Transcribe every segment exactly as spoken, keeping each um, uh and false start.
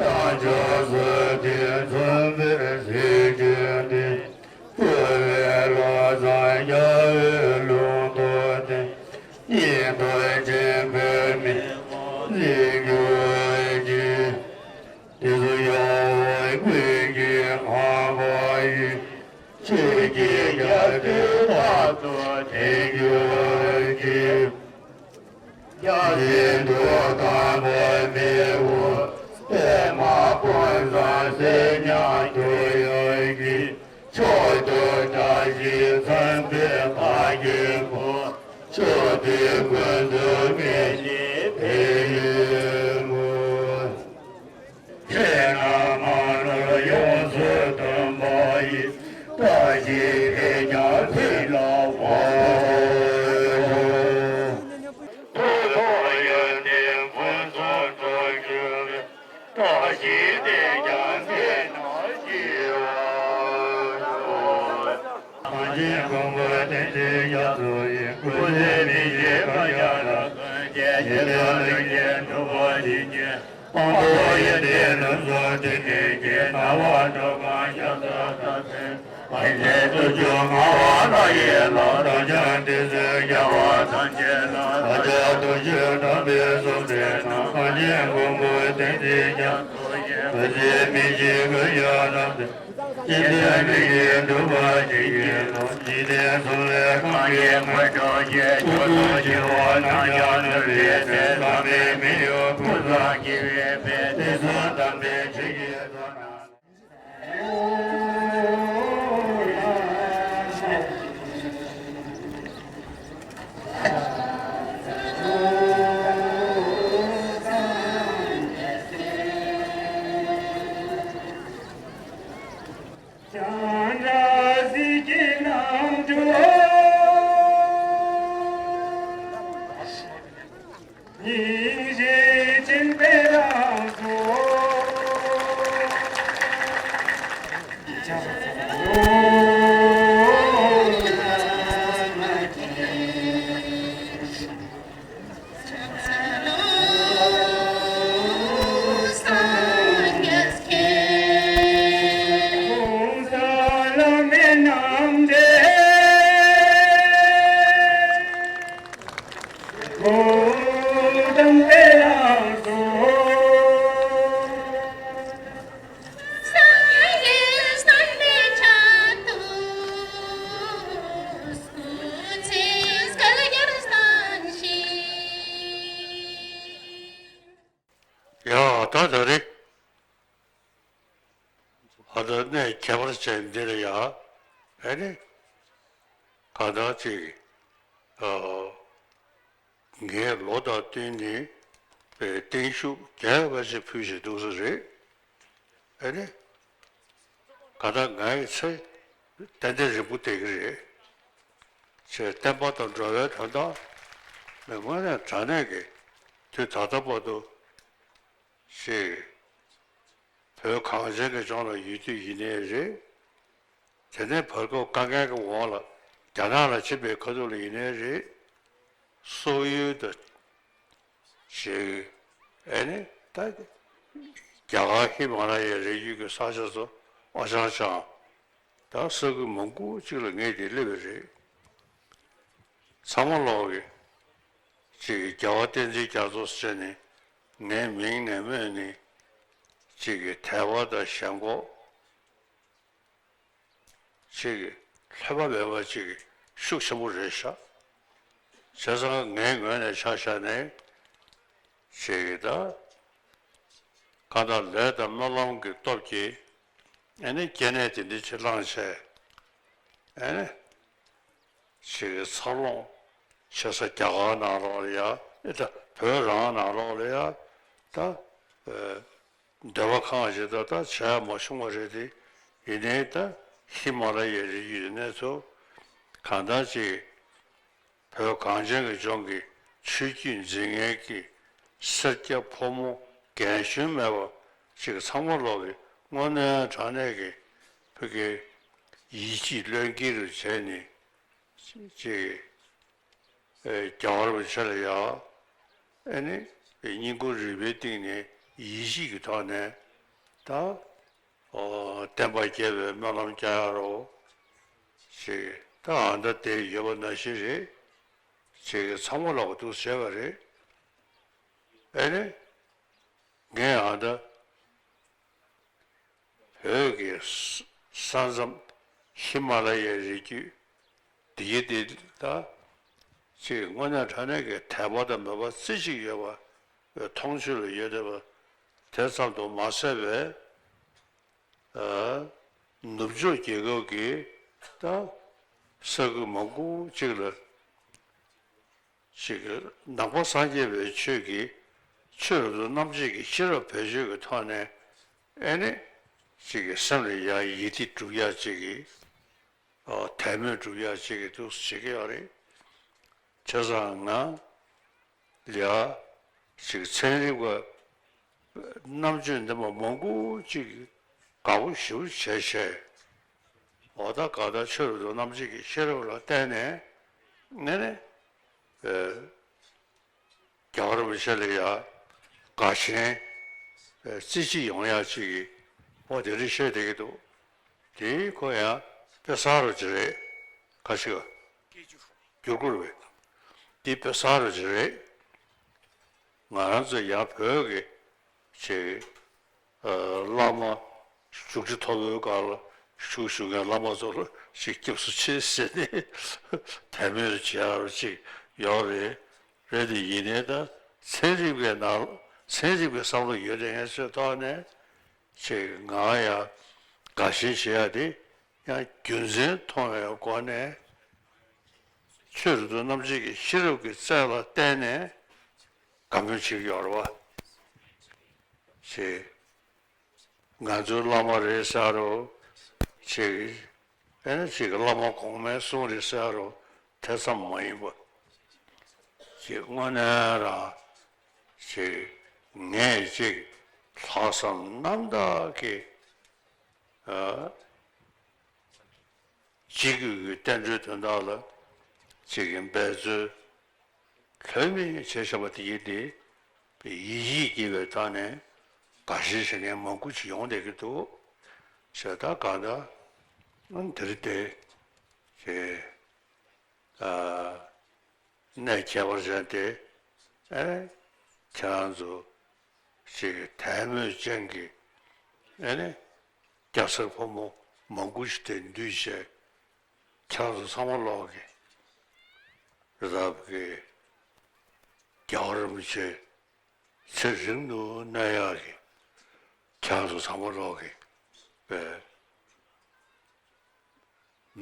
བྱང་ཆུབ་སེམས་དཔའི་མཚོན་པའི་གཟི་བརྗིད་དེ། བསྐུལ་བའི་བློ་བཟང་རྒྱལ་བའི་ལུང་བསྟན་ཏེ། སྙིགས་དུས་འབྱིན་པའི་མི་དབང་འཛིན་གྱུར་ཅིག། དེ་ཚུ་ཡོངས་བསྐུལ་གྱིས་བསྔགས་པ་ཡི། ཆོས་ཀྱི་རྒྱལ་པོའི་དབང་དུ་བསྟན་གྱུར་ཅིག། བརྒྱ་བྱིན་དུ་དམ་པ་མི་དབང་པདྨ་དཀོན་བཟང་གསེར་ཉམས་གྱུར་ཡོད་ཀྱི། མཆོག་ཏུ་བཀྲ་ཤིས་མཚོན་པའི་བཀའ་བརྒྱུད་པ། མཆོག་ཏུ་ཀུན་ཏུ་སྨིན་ནས་ཕེབས་ཡོད་མོད། ཁྱེད་རྣམས་མ་ནོར་ཡོངས་སུ་སྟོན་པ་ཡི། བཀྲ་ཤིས་དེས་ཀྱང་ཚིག་ལ་བབ་ཤོག། ཐུགས་ཐོག་ཡོན་ཏན་ཀུན་ཚོགས་སྤྲུལ་གྱུར་པའི། བཀྲ་ཤིས་དེས་ཀྱང་ཚིག་ལ་བཞེས་པར་ཤོག། གངས་ཅན་མགོན་པོ་བསྟན་འཛིན་རྒྱ་མཚོ་ཡི། ཀུན་གཟིགས་མི་བཞད་དཀར་རྒྱ་གྲགས། ཀུན་མཁྱེན་ཞི་བདེ་ལྷུན་གྱིས་གྲུབ་པ་བཞིན་གྱི། སྤངས་རྟོགས་ཡོན་ཏན་ལུས་སུ་བྲིད་ནས་ཀྱི། སྣང་བ་འགྲོ་གང་ཤར་དུ་ཐོབ་པའི། ཕན་བདེ་སྟོབས་བཅུ་མངའ་བ་ལྷ་ཡི་ལྷ། རབ་འབྱམས་ཏི་སེའི་རྒྱལ་བ་ཐམས་ཅད་ལ། ལྷ་ལྕགས་དུང་ཕྱུར་བསྣམས་པའི་གསུང་སྒྲོགས་གནང་། གངས་ཅན་མགོན་པོ་བསྟན་འཛིན་རྒྱ་མཚོ་ཡི། བུ་ཚའི་མི་ཤིགས་ཀུན་ཡང་རབ་ཏུ། སྤྱི་མཐུན་མི་ཡི་འགྲུབ་པ་བྱིན་གྱིས་རློབས། འཇིག་རྟེན་གསུམ་ལས་གང་གིས་མི་ཐོབ་ཅེས། མཆོག་ཏུ་གྱུར་པ་རྣམས་ཀྱང་ནོད་པའི་ཚེ། བསམ་པའི་མི་ཡུལ་ཀུན་ལ་སྐྱེ་བའི་དཔལ། དེ་ཚེ་དམ་པའི་ཆོས་ཀྱི་མཛོད་རྣམས། སྙིང་རྗེ་ཅན་པའི་རང་གཟུགས། ཡ་ད་ད་རེད། ཨ་ད་གནས་ཁྱད་པར་ཅན་འདི་ལ་ཡ། ཨེ་ནི། གང་ལྟར་ཅིག་ཨ། ངས་ལོ་དང་བསྟུན་ནས་པའི་བརྟན་བཞུགས་རྒྱས་པ་ཞིག་ཕུལ་བཞིན་འདུག་ས་རེད། ཨེ་ནི། གང་ལྟར་ང་ཡི་ཚེ་ཏན་ཏན་རིང་པོ་བསྡད་ཀྱི་རེད། ཅེས་བསྟན་པ་དང་འགྲོ་བའི་དོན་དག་ལ་དངོས་གནས་དྲང་གནས་ཀྱི་དུས་ད་ལྟ་བར་དུ་ཞིག་བོད་གངས་ཅན་གྱི་ལྗོངས་ལ་ཡོད་དུས་ཡིན་ནའི་རེད། དེ་ནས་བར་སྐབས་དཀའ་ངལ་གྱི་འོག་ལ་རྒྱ་ནག་ལ་ཕྱིན་པའི་ཁ་ཐུག་ལ་ཡིན་ནའི་རེད། སོག་ཡུལ་དུ་ཞིག་ཨེ་ནི་ད་རྒྱ་གར་ཧི་མ་ལ་ཡའི་རི་རྒྱུད་ཀྱི་ས་ཆ་སུ་ཨ་ཅང་ཅང་། ད་ས་ཁུལ་མང་པོ་ཅིག་ལ་ངས་དེ་སླེབས་པ་རེད། ཚང་མ་ལོག་གི་ཅིག་གི་རྒྱལ་བ་བསྟན་འཛིན་རྒྱ་མཚོ་ཟེར་ནས་ངའི་མིང་ནས་སྨོས་ནས་ཅིག་གི་དད་པ་དང་ཞེན་ཁོག་ཅིག་གི་ལྷོད་པ་མེད་པ་ཅིག་གི་ཤུགས་ཆེན་པོ་རེད་ཤག་བྱས་ཙང་ངའི་ངོས་ནས་ཆ་བཞག་ནས་ཅིག་གི་ད་གང་ལྟར་ལས་དང་སྨོན་ལམ་གྱི་སྟོབས་ཀྱིས་ཨ་ནི་སྐྱེ་གནས་དེ་འདྲ་ཅིག་བླངས་བྱས་ཨ་ནི་ཅིག་གི་འཚར་ལོངས་བྱེད་ས་རྒྱ་གར་ནང་ལོགས་ལ་ཡ་ཨེ་ད་བོད་རང་ནང་ལོགས་ལ་ཡ་ད་ཨེ། འདོད་པ་ཁེངས་བྱས་ད་ལྟ་བྱས་མ་བྱུང་བ་རེད་དེ། ཡིན་ནའི་ད་ཧི་མ་ལ་ཡའི་རི་རྒྱུད་གནས་ཚུལ་གང་ལྟར་ཅིག་བོད་གངས་ཅན་གྱི་ལྗོངས་ཀྱི་ཆོས་བརྒྱུད་འཛིན་མཁན་གྱི་སེར་སྐྱ་ཕོ་མོ་རྒན་གཞོན་མེད་པ་ཅིག་ཚང་མ་ལོག་གི་དངོས་གནས་དྲང་གནས་ཀྱི་བོད་ཀྱི་ཡིད་ཆེས་བློས་འགེལ་རུ་བྱས་ནས་ཅིག་རྒྱལ་བ་རིན་པོ་ཆེ་ལ་ཡ་ཨ་ནི་བསྙེན་བཀུར་རིག་པའི་སྟེང་ནས་ཡིད་ཆེས་ཀྱི་ཐོག་ནས་ད་བསྟན་པ་རྒྱས་པའི་སྨོན་ལམ་རྒྱག་ཡ་རོགས་ཞེས་ད་ཨ་མདའ་དེ་ཡོད་པ་ནང་བཞིན་རེད་ཅེས་ཚང་མ་ལོག་འདུག་བྱས་པ་རེད། ཨ་ནི་ངས་ཨ་མདའ་བོད་ཀྱི་ས་ས་མཚམས་ཧི་མ་ལ་ཡའི་རི་རྒྱུད་འདི་གི་འདི་ད་ཅིག་དངོས་གནས་དྲང་གནས་ཀྱི་དད་པ་དང་མོས་པ་རྩེ་གཅིག་ཡོད་པ་མཐོང་ཆོས་ལ་ཡོད་བསྡད་པ་དེ་ཙམ་དུ་མ་ཟད་པའི་ནུབ་ཕྱོགས་རྒྱལ་ཁབ་ཀྱི་ད་ས་ཁུལ་མང་པོ་ཅིག་ལ། ཞིག་གིས་ནང་པ་སངས་རྒྱས་པའི་ཆོས་ཀྱི་ཆོས་རབ་ཏུ་རྣམ་འབྱེད་ཀྱི་ཤེས་རབ་བེད་སྤྱོད་ཀྱི་ཐོག་ནས་ཨེ་ནི་ཅིག་གི་སེམས་ལ་ཡང་ཡིད་བདེ་སྒྲུབ་ཡག་ཅིག་གི་ཨ་དད་མོས་སྒྲུབ་ཡག་ཅིག་གི་འདུག་བྱེད་ཀྱི་ཡོད་རེད། བྱས་ཙང་ང་ལ་ཡ་ཅིག་ཚན་རིག་པ་རྣམ་དཔྱོད་ལྡན་པ་མང་པོ་ཅིག་དགའ་པོ་ཞེ་པོ་བྱས་བྱས། འོ་ད་ག་ད་ཆོས་རབ་ཏུ་རྣམ་འབྱེད་ཀྱི་ཤེས་རབ་ལ་བརྟེན་ནས་ངས་ནི་ཨེ་རྒྱལ་བ་རིན་པོ་ཆེ་ལ་ཡ་དགའ་ཞེན་ཨེ་རྩེ་གཅིག་ཡོང་ཡག་ཅིག་གི་འོ་དེ་རིགས་བཤད་བསྡད་ཀྱི་འདུག་དེའི་ཁོ་ཡང་དཔེ་གསར་རུ་ཅིག་རེད། ཁ་ཤས་བསྒྱུར་དགོས་རེད་པས། འདི་དཔེ་གསར་རུ་ཅིག་རེད། ང་རང་ཚོ་ཡང་བོད་ཀྱི་ཅིག་ཨ་བླ་མ་བཞུགས་ཁྲི་མཐོ་པོའི་སྒང་ལ་བཞུགས་བཞུགས་མཁན་བླ་མ་ཚོ་ལ་ཅིག་སྐྱབས་སུ་མཆི་ཟེར་ནས་དད་མོས་བྱེད་ཡག་ཅིག་ཡོད་རེད། རེད་དེ་ཡིན་ནའི་ད་ཚན་རིག་པའི་ནང་ཚན་རིག་པའི་བསམ་བློ་ཡོད་དེ་ངས་ཚོའི་ཐོག་ནས་ཅིག་ང་ཡང་དགའ་ཞེན་བྱེད་ཡག་དེ་ཡང་རྒྱུ་མཚན་མཐོང་བའི་སྒོ་ནས་ཆོས་རབ་ཏུ་རྣམ་འབྱེད་ཀྱི་ཤེས་རབ་ཀྱི་རྩལ་ལ་བརྟེན་ནས་དགའ་མོས་བྱེད་ཀྱི་ཡོད་རེད་བ། ཅེས། ང་ཚོའི་བླ་མ་རེད་ཟེར་རོ། ཅིག་ཨེ་ནི་ཅིག་བླ་མ་གོང་མའི་གསུང་རེད་ཟེར་རོ། དེ་ཙམ་མ་ཡིན་པ། ཅིག་དངོས་གནས་རང་ཅིག་ངས་ཅིག་ལྷག་བསམ་རྣམ་དག་གིས་ཨ། གཅིག་གྱུར་གྱི་བསྟན་འགྲོའི་དོན་དག་ལ་གཅིག་གི་འབད་རྩོལ་ལྷོད་མེད་བྱས་བཞག་པ་དེ་ཡིན་ཏེ། ཡིད་ཆེས་སྐྱེས་པའི་ཐོག་ནས་དགའ་ཞེན་བྱེད་མཁན་མང་པོ་ཞིག་ཡོང་བསྡད་ཀྱི་འདུག་ཞེས་ད་གང་ལྟར་འདིར་བལྟས་ཞེས། གནས་ཁྱད་པར་ཅན་དེ་ཨེ་ཁྱེད་རང་ཚོ་ཞིག་དད་མོས་ཅན་གྱི་ཨེ་ནི་སྐྱ་སེར་ཕོ་མོ་མང་པོ་ཞིག་དེ་འདུས་བྱས་ཁྱེད་རང་ཚོ་ཚང་མ་ལོག་གི་རི་དྭགས་ཀྱི་རྒྱལ་བ་རིན་པོ་ཆེ་ཚེ་རིང་དུ་གནས་ཡག་གི་ཁྱེད་རང་ཚོ་ཚང་མ་ལོག་གི་པའི།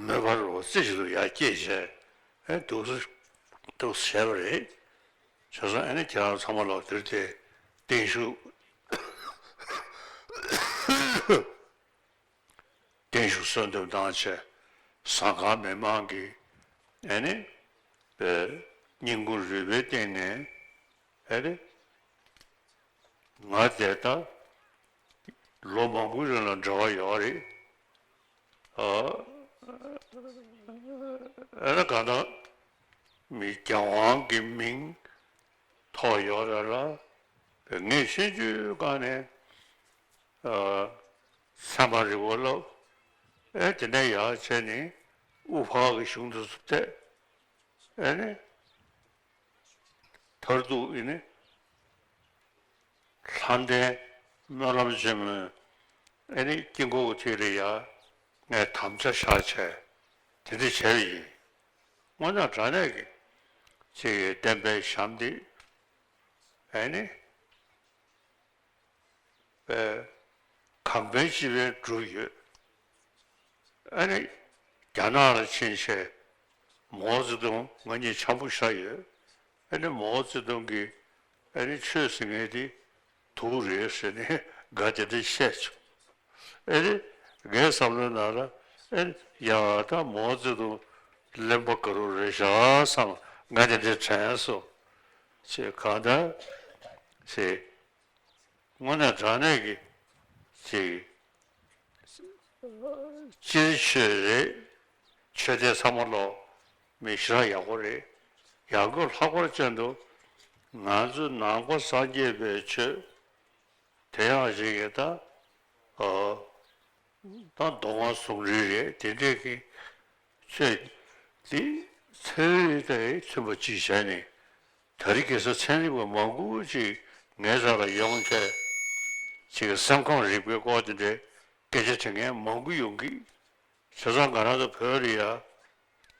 མོས་པ་རོ་རྩེ་གཅིག་ཏུ་ཡར་སྐྱེས་བྱས་ཨེ་འདུག་སེ་འདུག་སེ་བྱས་པ་རེད། བྱས་ཙང་ཨེ་ནི་ཁྱེད་རང་ཚང་མ་ལ་འདིར་དེ་བརྟན་བཞུགས་བརྟན་བཞུགས་གསོལ་འདེབས་གནང་བྱས་ཟངས་དཀར་མི་མང་གི་ཨེ་ནི་བསྙེན་བཀུར་རུས་པའི་སྟེང་ནས་ཨེ་ནི། ང་དེ་ལྟར་ལོ་མང་པོའི་རིང་ལ་འབྲེལ་བ་ཡོད་རེད། ཨ་ཨ་ན་གང་ལྟར་མི་རྒྱལ་དབང་གི་མིང་ཐོགས་ཡོད་རེད་ལ། ངས་ཤེས་རྒྱུའི་སྒང་ནས་ཨ་ཚད་མ་རིག་པ་སློབ། ཨེ་དེ་ནས་ཡར་བྱས་ནས་དབུ་ཕར་གྱི་གཞུང་དུ་བལྟས། ཨེ་ནི་མཐར་ཐུག་ཨེ་ནི་ལྷ་ལྡན་སྨོན་ལམ་ཆེན་མོའི་ཨེ་ནི་དཀྱིལ་འཁོར་གྱི་ཐད་ལ་ཡ་ངས་དམ་བཅའ་བཞག་བྱས་དེ་འདྲ་བྱས་པ་ཡིན། དངོས་གནས་དྲང་གནས་ཀྱི་ཅིག་གི་བསྟན་པའི་ཞབས་འདེགས་ཨེ་ནི་པའི་གང་ཕན་ཅི་ཕན་བསྒྲུབས་ཡོད། ཨ་ནི་རྒྱ་ནག་ལ་ཕྱིན་བྱས་མའོ་ཙེ་ཏུང་ང་གཉིས་འཆམ་པོ་བཞག་ཡོད། ཨ་ནི་མའོ་ཙེ་ཏུང་གིས་ཨ་ནི་ཆོས་ཟེར་མཁན་དེ་དུག་རེད་ཟེར་ནས་དགའ་བདེ་བདེ་བཤད་བྱུང་། ཨ་ནི་ངའི་བསམ་བློའི་ནང་ལ་ཨ་ནི་ཡང་ད་མའོ་ཙེ་ཏུང་གླེན་པ་དགའ་རབ་རེད་ཤག་བསམ་ང་དེ་འདྲའི་དྲན་སོང་། ཅེས་གང་ལྟར་ཅེས། དངོས་གནས་དྲང་གནས་ཀྱི་ཅིག་སྤྱིར་ཆོས་རེད། ཆོས་དད་ཚང་མ་ལོ་མི་ཞེ་དྲག་ཡག་པོ་རེད། ཡང་སྒོས་ལྷག་པར་ཅན་དུ་ང་ཚོ་ནང་པ་སངས་རྒྱས་པའི་ཆོས་དེ་ཡང་ཅིག་གི་ད་ཨ་ད་མདོ་སྔགས་ཟུང་འབྲེལ་རེད། དེ་འདྲས་ཀྱི་ཆོས་འདི་ཚན་རིག་དང་མཐུན་པ་ཅིག་བྱས་ནས། དེ་རིང་ཁ་སང་ཚན་རིག་པ་མང་པོ་ཅིག་ངའི་རྩ་ལ་ཡོང་བྱས། ཅིག་སེམས་ཁམས་རིག་པའི་སྐོར་དེ་འདྲའི་སྐད་ཆ་དྲི་མཁན་མང་པོ་ཡོང་གི། བྱས་ཙང་ང་རང་ཚོ་བོད་ལ་ཡ།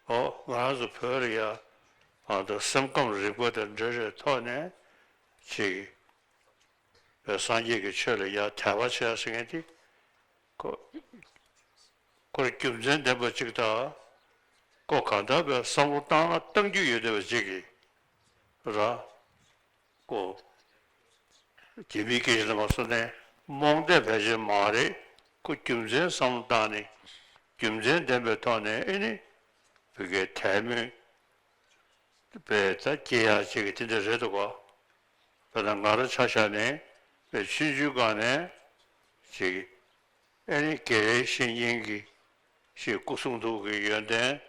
ཨོ་ང་རང་ཚོ་བོད་ལ་ཡ། ཨ་ད་སེམས་ཁམས་རིག་པ་དང་འབྲེལ་བའི་ཐོག་ནས་ཅིག་བོད་སངས་རྒྱས་ཀྱི་ཆོས་ལ་ཡ་དད་པ་བྱེད་ཟེར་མཁན་དེ། ཁོ་ཁོར་རྒྱུ་མཚན་ལྡན་པ་ཅིག་དང་། ཁོ་གང་ལྟར་བའི་བསམ་བློ་བཏང་ན་བཏང་རྒྱུ་ཡོད་བསྡད་པ་ཅིག་གིས་ར། ཁོ་རྒྱ་མིའི་སྐད་ཆ་ནང་མ་སོང་ནས་རྨོངས་དད་ཕལ་ཆེར་མ་རེད། ཁོ་རྒྱུ་མཚན་བསམ་བློ་བཏང་ནས་རྒྱུ་མཚན་ལྡན་པའི་ཐོག་ནས་ཨེ་ནི་བོད་སྐད་དད་མོས་པའི་ད་སྐྱེ་ཡག་ཅིག་གི་དེ་འདྲ་རེད་འདུག་ག། དཔེར་ན་ང་རང་ཆ་བཞག་ནས་པའི་ཆུང་ཆུང་སྒང་ནས་ཅིག་ཨེ་ནི་དགེ་བའི་བཤེས་གཉེན་གྱི་ཞིག་སྐུ་གསུང་ཐུགས་ཀྱི་ཡོན་ཏན་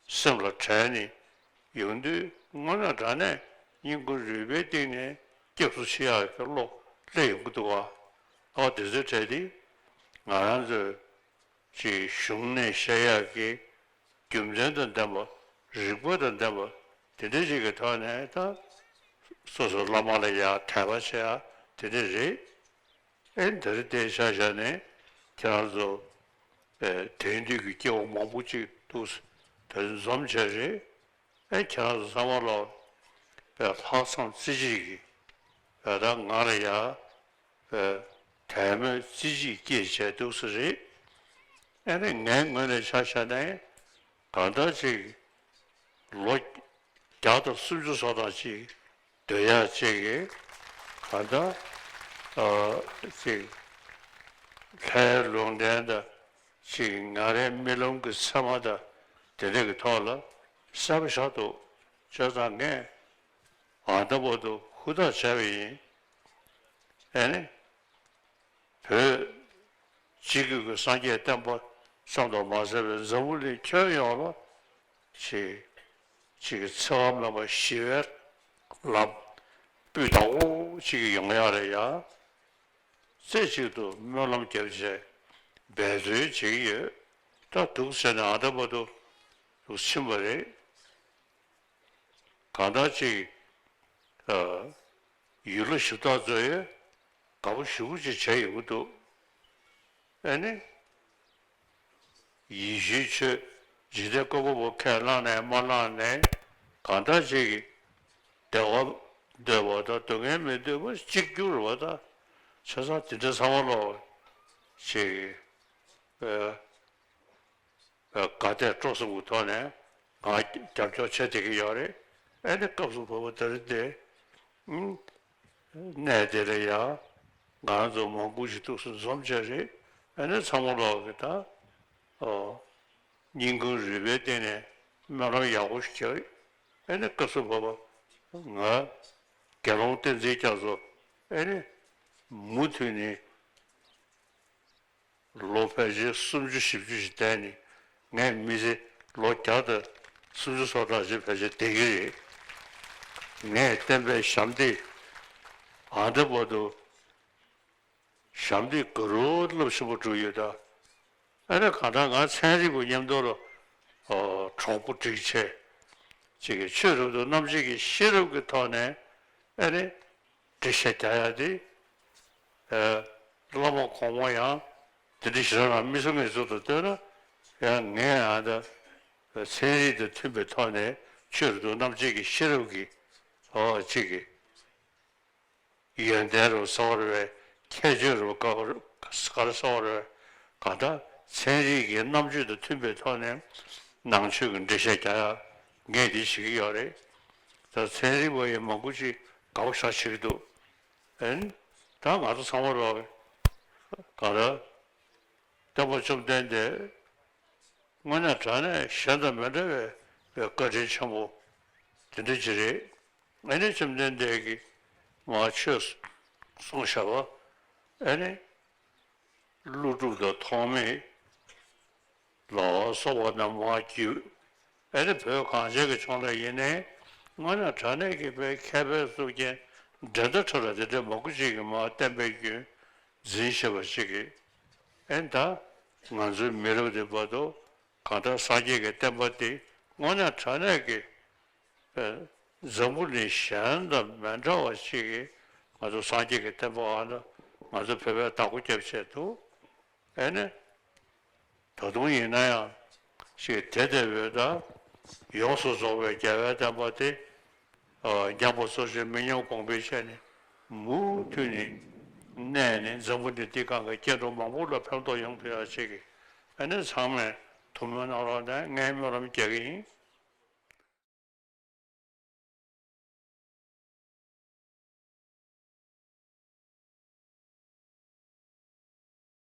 སེམས་ལ་དྲན་ནས་ཡོང་དུས་དངོས་གནས་དྲང་གནས་སྙིང་ཁུང་རུས་པའི་གཏིང་ནས་སྐྱབས་སུ་མཆི་ཡག་གི་བློ་སླེབས་ཡོང་གི་འདུག་ག། ཨ་དེ་ཚོའི་གྲས་དེ་ང་རང་ཚོའི་ཅིག་གཞུང་ནས་བཤད་ཡག་གི་རྒྱུ་མཚན་དང་ལྡན་པ། རིགས་པ་དང་ལྡན་པ་དེ་འདྲ་ཞིག་གི་ཐོག་ནས་ད་སོ་སོ་བླ་མ་ལ་ཡ་དད་པ་བྱེད་ཡག་དེ་འདྲ་རེད། ཨེ་འདིར་བལྟས་ཤག་བཞག་ནས་ཁྱེད་རང་ཚོ་ཨེ་དེང་དུས་ཀྱི་སྐྱེ་བོ་མང་པོ་ཅིག་འདུག་དེ་འཛོམས་བྱས་རེད། ཨེ་ཁྱེད་རང་ཚོ་ཚང་མ་ལ་ཨེ་ལྷག་བསམ་རྩེ་གཅིག་གིས་ཨེ་ད་ང་ལ་ཡ་ཨེ་དད་མོས་རྩེ་གཅིག་སྐྱེས་བྱས་འདུག་ས་རེད། ཨེ་ནི་ངའི་ངོས་ནས་ཆ་བཞག་ན་གང་ལྟར་ཅིག་ལོ་བརྒྱ་དང་སུམ་ཅུ་སོ་ཐམ་ཅིག་སྡོད་ཡག་ཅིག་གིས་གང་ལྟར་ཨ་ཅིག་ལྷའི་ལུང་བསྟན་དང་ཅིག་ང་རའི་རྨི་ལམ་གྱི་མཚན་མ་དང་དེ་འདྲ་གི་ཐོག་ལ་གསལ་པོ་ཆགས་འདུག་བྱས་ཙང་ངས་ཨ་ད་བར་དུ་ཧུར་ཐག་བྱས་པ་ཡིན། ཨེ་ནི། བོད་སྤྱི་སྒེར་གྱི་སངས་རྒྱས་བསྟན་པ་ཙམ་དུ་མ་ཟད་པའི་འཛམ་བུ་གླིང་ཁྱོན་ཡོངས་ལ་ཅིག་ཅིག་འཚེ་བ་མེད་པ་ཞི་བའི་ལམ་སྤུས་དག་པོ་ཅིག་ཡོང་ཡག་ལ་ཡ་རྩེ་གཅིག་ཏུ་སྨོན་ལམ་བརྒྱབ་བྱས་འབད་བརྩོན་བྱེད་ཀྱི་ཡོད། ད་འདུག་ཟེར་ནས་ཨ་ད་བར་དུ་འདུག་ཕྱིན་པ་རེད། གང་ལྟར་ཅིག་ཨ་ཡུལ་ལྷ་གཞི་བདག་ཚོས་དགའ་པོ་ཞེ་པོ་ཅིག་བྱས་ཡོང་གི་འདུག་ཨ་ནི། ཡིད་བཞིན་ཆོས་འཇིག་རྟེན་བཀོད་པ་པོ་ཁས་བླངས་ནས་མ་བླངས་ནས་གང་ལྟར་ཅིག་བདེ་བ་འདོད་པ་དང་སྡུག་བསྔལ་མི་འདོད་པ་གཅིག་གྱུར་བ་དང་། བྱས་ཙང་དེ་འདྲ་ཚང་མ་ལོག་ཅིག་ཨ། དགའ་དད་སྤྲོ་གསུམ་གྱི་ཐོག་ནས་ང་རྒྱབ་སྐྱོར་བྱེད་བསྡད་ཀྱི་ཡོད་རེད། ཨ་ནི་སྐབས་སུ་བབ་པ་དེ་རིང་དེ་གནས་དེ་ལ་ཡང་ང་རང་ཚོ་མང་པོ་ཞིག་ཐུགས་སུ་འཛོམས་བྱས་རེད། ཨ་ནི་ཚང་མ་ལོག་གི་ད་ཨོ་སྙིང་ཁུང་རུས་པའི་གཏིང་ནས་སྨོན་ལམ་ཡག་པོ་ཞིག་རྒྱག་རེད། ཨ་ནི་སྐབས་སུ་བབ་པ་ང་དགེ་སློང་བསྟན་འཛིན་རྒྱ་མཚོ་ཨ་ནི་མུ་མཐུད་ནས། ལོ་ཕལ་ཆེར་སུམ་ཅུ་བཞི་བཅུ་ཞིག་བསྡད་ནས་ངས་མི་ཚེ་ལོ་བརྒྱ་དང་སུམ་ཅུ་སོ་ཕྲག་ཅིག་ཕལ་ཆེར་བསྡད་ཀྱི་རེད། ངས་བསྟན་པའི་ཞབས་འདེགས་ཨ་འདྲ་བར་དུ་ ཞབས་འདེགས་དགའ་རབ་རླབས་ཆེན་པོ་བསྒྲུབས་ཡོད་ད། ཨ་ནི་གང་ལྟར་ང་ཚན་རིག་པ་མཉམ་དུ་ལ་གྲོགས་པོ་སྒྲིག་བྱས་ཅིག་གིས་ཆོས་རབ་ཏུ་རྣམ་འབྱེད་ཀྱི་ཤེས་རབ་ཀྱི་ཐོག་ནས་ཨ་ནི་འགྲེལ་བཤད་རྒྱག་ཡ་དེ། ཨ། བླ་མ་གོང་མ་ཡང་དེ་འདྲ་ཞིག་རང་མི་གསུང་མཁན་ཚོ་དང་ལྟོས་ན་ཡང་ངས་ཨ་ད་ཚན་རིག་དང་མཐུན་པའི་ཐོག་ནས་ཆོས་རབ་ཏུ་རྣམ་འབྱེད་ཀྱི་ཤེས་རབ་ཀྱི་ཨོ་ཅིག་གི་ཡོན་ཏན་རུ་གསལ་བ་རེད་པས། ཁྱད་ཆོས་རུ་ག་ག་རེ་གསལ་བ་རེད་པས། གང་ལྟར་ཚན་རིག་གི་རྣམ་དཔྱོད་དང་མཐུན་པའི་ཐོག་ནས་ནང་ཆོས་ཀྱི་འགྲེལ་བཤད་རྒྱག་ཡ་ངས་འདི་བྱེད་ཀྱི་ཡོད་རེད། ད་ཚན་རིག་པ་ཡང་མང་པོ་ཅིག་དགའ་པོ་ཞེ་དྲག་བྱེད་ཀྱི་འདུག་ཨན། ད་ང་ཚོ་ཚང་མ་ལོག་ག་རེ། སྟོན་པ་བཅོམ་ལྡན་འདས་དངོས་གནས་དྲང་གནས་གཞན་དང་མི་འདྲ་བའི་བཀའ་དྲིན་ཆེན་པོ་དེ་འདྲ་ཅིག་རེད། ཨ་ནི་བཅོམ་ལྡན་འདས་ཀྱིས་མར་ཆོས་གསུངས་བཞག་པ། ཨ་ནི་ཀླུ་སྒྲུབ་དང་ཐོགས་མེད་ལ་སོགས་པ་རྣམས་མར་བརྒྱུད། ཨ་ནི་བོད་གངས་ཅན་གྱི་ལྗོངས་ལ་ཡིན་ནའི་དངོས་གནས་དྲང་གནས་ཀྱི་བོད་མཁས་པའི་གཙུག་རྒྱན་འགྲན་ཟླ་བྲལ་བ་དེ་འདྲ་མང་པོ་ཅིག་གིས་མར་བསྟན་པའི་རྒྱུན་འཛིན་བྱས་པ་ཅིག་གིས། ཨེ་ད་ང་ཚོའི་མི་རབས་འདི་བར་དུ་གང་ལྟར་སངས་རྒྱས་ཀྱི་བསྟན་པ་འདི་དངོས་གནས་དྲང་གནས་ཀྱི་ཨེ་འཛམ་བུ་གླིང་གཞན་དང་མི་འདྲ་བ་ཅིག་གིས་ང་ཚོ་སངས་རྒྱས་ཀྱི་བསྟན་པ་ཨ་ནི་ང་ཚོ་བོད་པས་བདག་པོ་རྒྱབ་བྱས་འདུག་ཨེ་ནི། ད་དུང་ཡིན་ན་ཡང་ཞིག་དེ་ལྟ་བུའི་ད་ཡོངས་སུ་རྫོགས་པའི་རྒྱལ་བའི་བསྟན་པ་དེ་ཨ་ཉམས་པ་སོར་ཆུད་མི་ཉམས་གོང་འཕེལ་བྱས་ནས་མུ་མཐུད་ནས་གནས་ནས་འཛམ་བུ་གླིང་འདི་སྒང་གི་སྐྱེ་འགྲོ་མང་པོ་ལ་ཕན་ཐོགས་ཡོང་ཐུབ་ཡ་ཅིག་གི་ཨ་ནི་ཚང་མས་ཐུགས་སྨོན་གནང་རོགས་གནང་། ངས་སྨོན་ལམ་རྒྱག་གི་ཡིན།